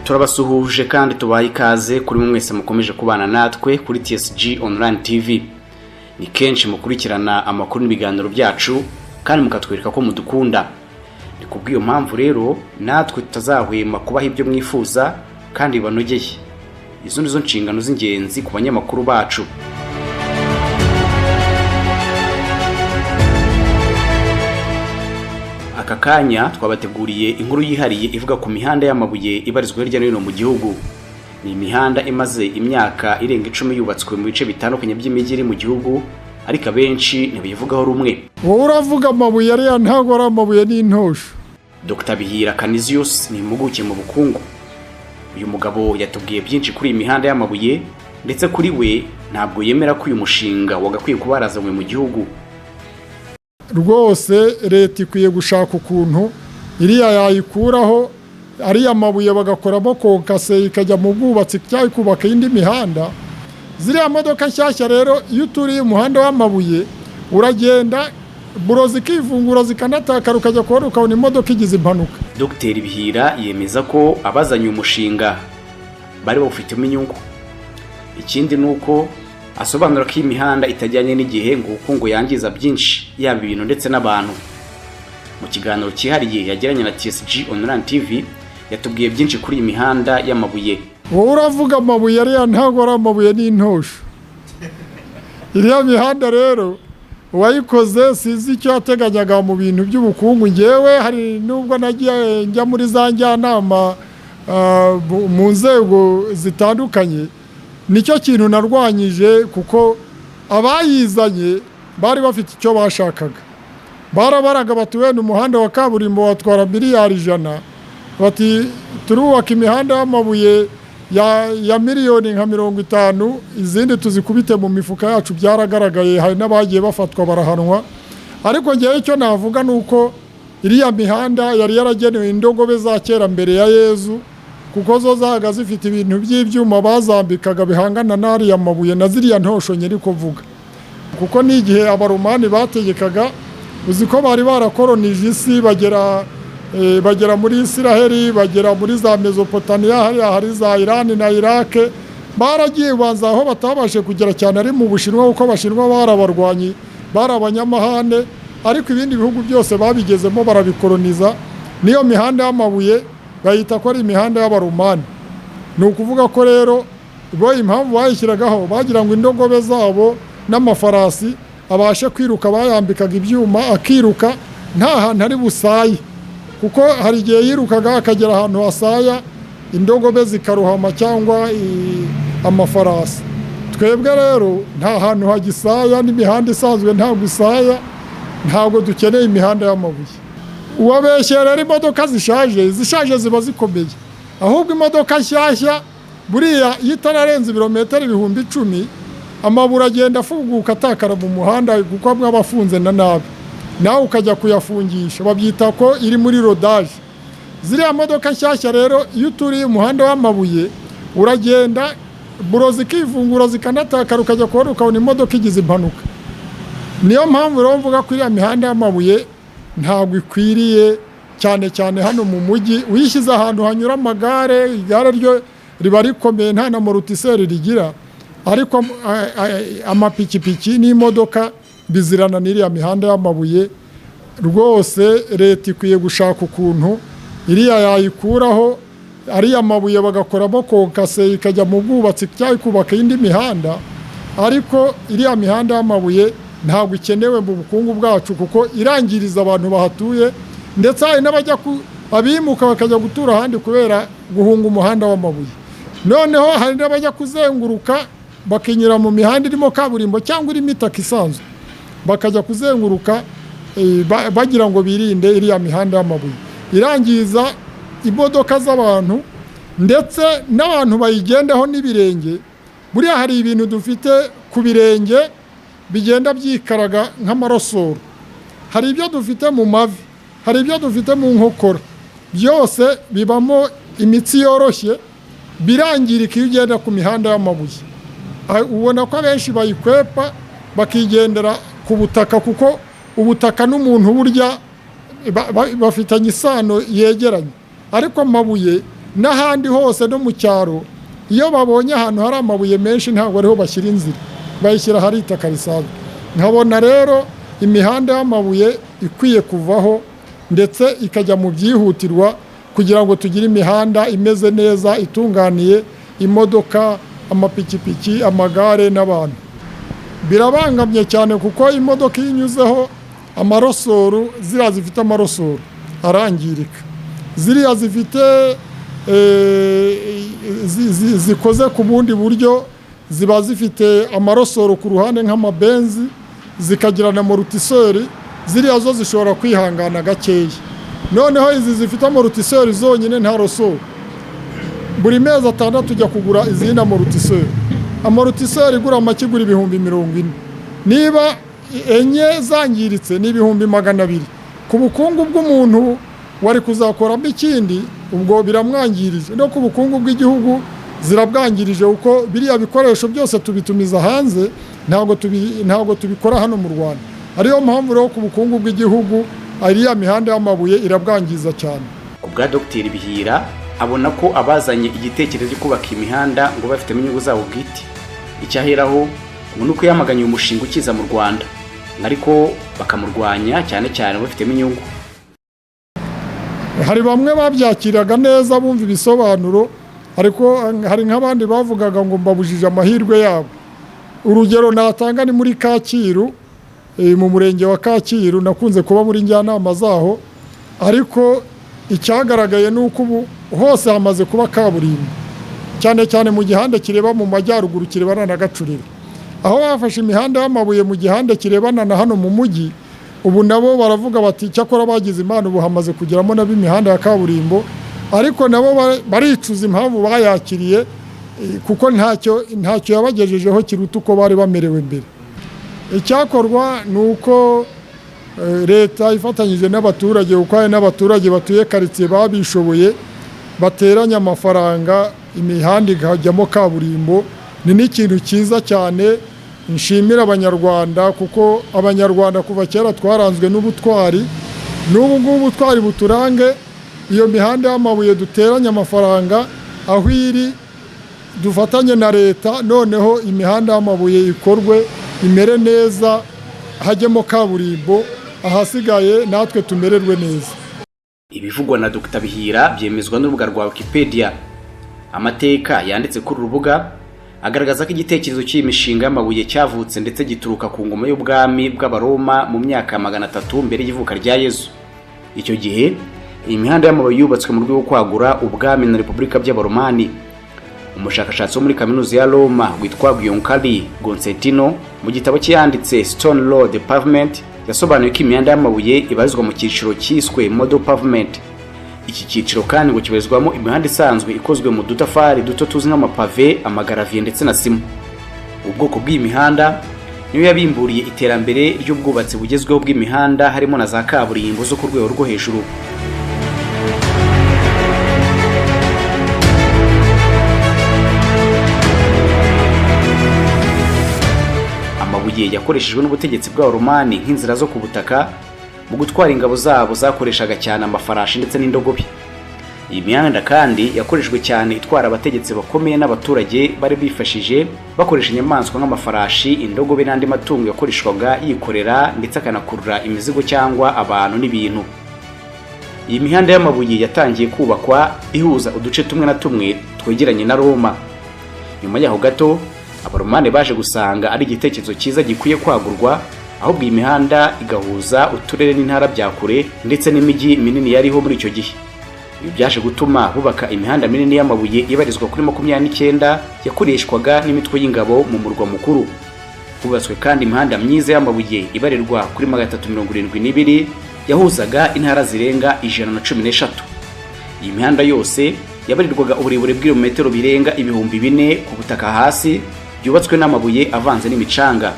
Turabasuhuje kandi tubaye ikaze kuri mwese mukomeje kubana natwe kuri TSG Online TV. Ni kenshi mukurikirana amakuru n'ibiganiro byacu kandi mukatwereka ko mudukunda. Ni kubw'iyo mpamvu rero natwe tutazahwema kubaha ibyo mwifuza kandi bibanogeye. Izo nizo nshingano z'ingenzi ku banyamakuru bacu. Aka kanya twabateguriye inkuru yihariye ivuga ku mihanda y'amabuye ibarizwa hirya no hino mu gihugu. Ni imihanda imaze imyaka irenga 10 yubatswe mu bice bitandukanye by'imijyi iri mu gihugu, ariko abenshi ntibayivugaho rumwe. Wowe uravuga amabuye, ariya ntabwo ari amabuye n'intosho. Dr Bihira Canisius ni impuguke mu bukungu. Uyu mugabo yatubwiye byinshi kuri iyi mihanda y'amabuye, ndetse kuri we ntabwo yemera ko uyu mushinga wagakwiye kuba warazanywe mu gihugu. Rwose leta ikwiye gushaka ukuntu iriya yayikuraho, ariya mabuye bagakoramo konkase ikajya mu bwubatsi cyangwa ikubaka indi mihanda. Ziriya modoka nshyashya rero, iyo uturiye umuhanda w'amabuye uragenda buro zikivungura zikanatakara, ukajya kubona ukabona imodoka igize impanuka. Dr Bihira yemeza ko abazanye umushinga bari bawufitemo inyungu. Ikindi ni uko asobanura ko iyi mihanda itajyanye n'igihe, ngo kuko ngo yangiza byinshi, yaba ibintu ndetse n'abantu. Mu kiganiro cyihariye yagiranye na TSG Online TV, yatubwiye byinshi kuri iyi mihanda y'amabuye. Wowe uravuga amabuye, ariya ntabwo ari amabuye n'intosho. Iriya mihanda rero uwayikoze sinzi icyo yateganyaga mu bintu by'ubukungu. Ngewe hari nubwo nagiye njya muri za njyanama mu nzego zitandukanye, nicyo kintu narwanyije, kuko abayizanye bari bafite icyo bashakaga. Barabaraga bati wenda umuhanda wa kaburimbo watwara miliyari 100, bati turubaka imihanda y'amabuye ya miliyoni nka 50, izindi tuzikubite mu mifuka yacu. Byaragaragaye, hari n'abagiye bafatwa barahanwa. Ariko ngewe icyo navuga ni uko iriya mihanda yari yaragenewe indogobe za kera mbere ya Yezu, kuko zo zabaga zifite ibintu by'ibyuma bazambikaga bihangana n'ariya mabuye na ziriya ntosho nyiri kuvuga. Kuko n'igihe Abaromani bategekaga, uzi ko bari barakoronije isi, bagera muri Isiraheli, bagera muri za Mezopotamiya, hariya hari za Irani na Irake. Baragiye banza aho batabashe kugera cyane ari mu Bushinwa, kuko Abashinwa bari abarwanyi, bari abanyamahane, ariko ibindi bihugu byose babigezemo barabikoroniza. N'iyo mihanda y'amabuye bayita ko ari imihanda y'Abaromani. Ni ukuvuga ko rero bo impamvu bayishyiragaho bagira ngo indogobe zabo n'amafarasi abashe kwiruka, bayambikaga ibyuma akiruka nta hantu ari busaye, kuko hari igihe yirukaga akagera ahantu hasaya indogobe zikaruhama cyangwa amafarasi. Twebwe rero nta hantu hagisaya, n'imihanda isanzwe ntabwo isaya, ntabwo dukeneye imihanda y'amabuye. Uwabeshye rero imodoka zishaje, izishaje ziba zikomeye, ahubwo imodoka nshyashya buriya iyo itararenza ibirometero 10,000, amaburo agenda afunguka atakara mu muhanda, kuko amwe aba afunze na nabi, nawe ukajya kuyafungisha, babyita ko iri muri rodage. Ziriya modoka nshyashya rero, iyo uturiye umuhanda w'amabuye uragenda buro zikivungura zikanatakara, ukajya kubona ukabona imodoka igize impanuka. Niyo mpamvu rero mvuga ko iriya mihanda y'amabuye ntabwo ikwiriye, cyane cyane hano mu mujyi. Uyishyize ahantu hanyura amagare, igare ryo riba rikomeye nta na morotiseri rigira, ariko amapikipiki n'imodoka bizirana n'iriya mihanda y'amabuye. Rwose leta ikwiye gushaka ukuntu iriya yayikuraho, ariya mabuye bagakoramo konkase ikajya mu bwubatsi cyangwa ikubaka indi mihanda. Ariko iriya mihanda y'amabuye ntabwo ikenewe mu bukungu bwacu, kuko irangiriza abantu bahatuye, ndetse hari n'abajya abimuka bakajya gutura ahandi kubera guhunga umuhanda w'amabuye. Noneho hari n'abajya kuzenguruka bakinyura mu mihanda irimo kaburimbo cyangwa irimo itaka isanzwe, bakajya kuzenguruka bagira ngo birinde iriya mihanda y'amabuye irangiza imodoka z'abantu ndetse n'abantu bayigendaho n'ibirenge. Buriya hari ibintu dufite ku birenge bigenda byikaraga nk'amarosoro, hari ibyo dufite mu mavi, hari ibyo dufite mu nkokora, byose bibamo imitsi yoroshye, birangirika iyo ugenda ku mihanda y'amabuye. Ubona ko abenshi bayikwepa bakigendera ku butaka, kuko ubutaka n'umuntu burya bafitanye isano yegeranye, ariko amabuye N'ahandi hose no mu cyaro, iyo babonye ahantu hari amabuye menshi, ntabwo ariho bashyira inzira, bayishyira ahari itaka risanzwe. Nkabona rero imihanda y'amabuye ikwiye kuvaho, ndetse ikajya mu byihutirwa, kugira ngo tugire imihanda imeze neza, itunganiye imodoka, amapikipiki, amagare n'abantu. Birabangamye cyane, kuko imodoka iyo inyuzeho, amaressorts, ziriya zifite amaressorts arangirika, ziriya zifite zikoze ku bundi buryo, ziba zifite amaressorts ku ruhande nk'amabenzi, zikagira na amortisseur, ziriya zo zishobora kwihangana gakeya. Noneho izi zifite amortisseur zonyine, nta ressort, buri mezi 6 ujya kugura izindi amortisseur. Amortisseur igura make, igura 40,000. Niba enye zangiritse, ni 200,000. Ku bukungu bw'umuntu wari kuzakoramo ikindi, ubwo biramwangirije. No ku bukungu bw'igihugu zirabwangirije, kuko biriya bikoresho byose tubitumiza hanze, ntabwo tubikora hano mu Rwanda. Ariyo mpamvu rero ku bukungu bw'igihugu iriya mihanda y'amabuye irabwangiza cyane. Ku bwa Dr Bihira, abona ko abazanye igitekerezo cyo kubaka imihanda ngo bafitemo inyungu zabo bwite. Icyaheraho ngo ni uko yamaganye uyu mushinga ukiza mu Rwanda, ariko bakamurwanya cyane cyane bafitemo inyungu. Hari bamwe babyakiraga neza, bumva ibisobanuro, ariko hari nk'abandi bavugaga ngo mbabujije amahirwe yabo. Urugero natanga ni muri Kacyiru, mu murenge wa Kacyiru. Nakunze kuba muri njyanama zaho, ariko icyagaragaye ni uko ubu hose hamaze kuba kaburimbo, cyane cyane mu gihande kireba mu majyaruguru, kirebana na Gacuriro, aho bafashe imihanda y'amabuye mu gihande kirebana na hano mu mujyi. Ubu nabo baravuga bati cyakora bagize Imana, ubu hamaze kugeramo nabo imihanda ya kaburimbo, ariko nabo baricuza impamvu bayakiriye, kuko ntacyo yabagejejeho kiruta uko bari bamerewe mbere. Icyakorwa ni uko leta ifatanyije n'abaturage, kuko hari n'abaturage batuye karitsiye babishoboye, bateranya amafaranga, imihanda ikajyamo kaburimbo. Ni n'ikintu cyiza cyane nshimira Abanyarwanda, kuko Abanyarwanda kuva kera twaranzwe n'ubutwari, n'ubu ngubu ubutwari buturange. Iyo mihanda y'amabuye, duteranye amafaranga aho iri, dufatanye na leta, noneho imihanda y'amabuye ikorwe imere neza, hajyemo kaburimbo, ahasigaye natwe tumererwe neza. Ibivugwa na Dr Bihira byemezwa n'urubuga rwa Wikipedia. Amateka yanditse kuri uru rubuga agaragaza ko igitekerezo cy'iyi mishinga y'amabuye cyavutse ndetse gituruka ku ngoma y'ubwami bw'Abaroma mu myaka 300 mbere y'ivuka rya Yezu. Icyo gihe iyi mihanda y'amabuye yubatswe mu rwego rwo kwagura ubwami na repubulika by'Abaromani. Umushakashatsi wo muri kaminuza ya Roma witwa Giancarlo Gonsentino, mu gitabo cye yanditse Stone Road Pavement, yasobanuye ko imihanda y'amabuye ibarizwa mu cyiciro cyiswe Model Pavement. Iki cyiciro kandi ngo kibarizwamo imihanda isanzwe ikozwe mu dutafari duto tuzi nk'amapave, amagravier ndetse na sima. Ubwoko bw'iyi mihanda niyo yabimburiye iterambere ry'ubwubatsi bugezweho bw'imihanda, harimo na za kaburimbo zo ku rwego rwo hejuru. Amabuye yakoreshejwe n'ubutegetsi bw'Abaromani nk'inzira zo ku butaka mu gutwara ingabo zabo zakoreshaga cyane amafarashi ndetse n'indogobe. Iyi mihanda kandi yakoreshejwe cyane itwara abategetsi bakomeye n'abaturage bari bifashije, bakoresha inyamaswa nk'amafarashi, indogobe n'andi matungo yakoreshwaga yikorera ndetse akanakurura imizigo cyangwa abantu n'ibintu. Iyi mihanda y'amabuye yatangiye kubakwa ihuza uduce tumwe na tumwe twegeranye na Roma. Nyuma yaho gato, Abaromani baje gusanga ari igitekerezo cyiza gikwiye kwagurwa, ahubwo iyi mihanda igahuza uturere n'intara bya kure ndetse n'imijyi minini yariho muri icyo gihe. Ibi byaje gutuma bubaka imihanda minini y'amabuye ibarizwa kuri 29 yakoreshwaga n'imitwe y'ingabo mu murwa mukuru. Hubatswe kandi imihanda myiza y'amabuye ibarirwa kuri 372 yahuzaga intara zirenga 113. Iyi mihanda yose yabarirwaga uburebure bw'ibirometero birenga 4000 ku butaka hasi, byubatswe n'amabuye avanze n'imicanga.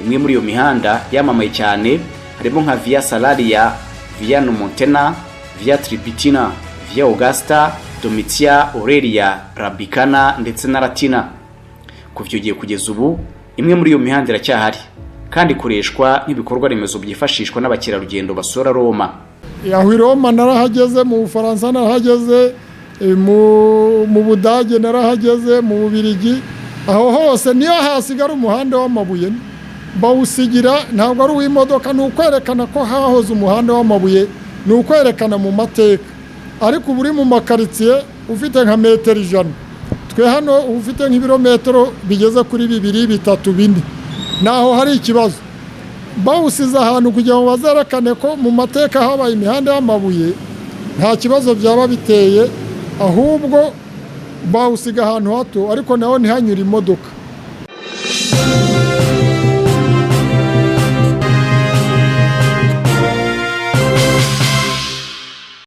Imwe muri iyo mihanda yamamaye cyane harimo nka Via Salaria, Via Nomentana, Via Tiburtina, Via Augusta, Domitia, Aurelia, Labicana ndetse na Latina. Kuva icyo gihe kugeza ubu, imwe muri iyo mihanda iracyahari kandi ikoreshwa nk'ibikorwa remezo byifashishwa n'abakerarugendo basura Roma. Aho i Roma narahageze, mu Bufaransa narahageze. Mu Budage narahageze, mu Bubirigi, aho hose niyo hasigara umuhanda w'amabuye bawusigira, ntabwo ari uw'imodoka, ni ukwerekana ko hahoze umuhanda w'amabuye, ni ukwerekana mu mateka. Ariko uba uri mu makaritsiye ufite nka metero 100, twe hano uba ufite nk'ibirometero bigeze kuri 2, 3, 4, naho hari ikibazo. Bawusize ahantu kugira ngo bazerekane ko mu mateka habaye imihanda y'amabuye, nta kibazo byaba biteye, ahubwo bawusiga ahantu hato ariko naho ntihanyure imodoka.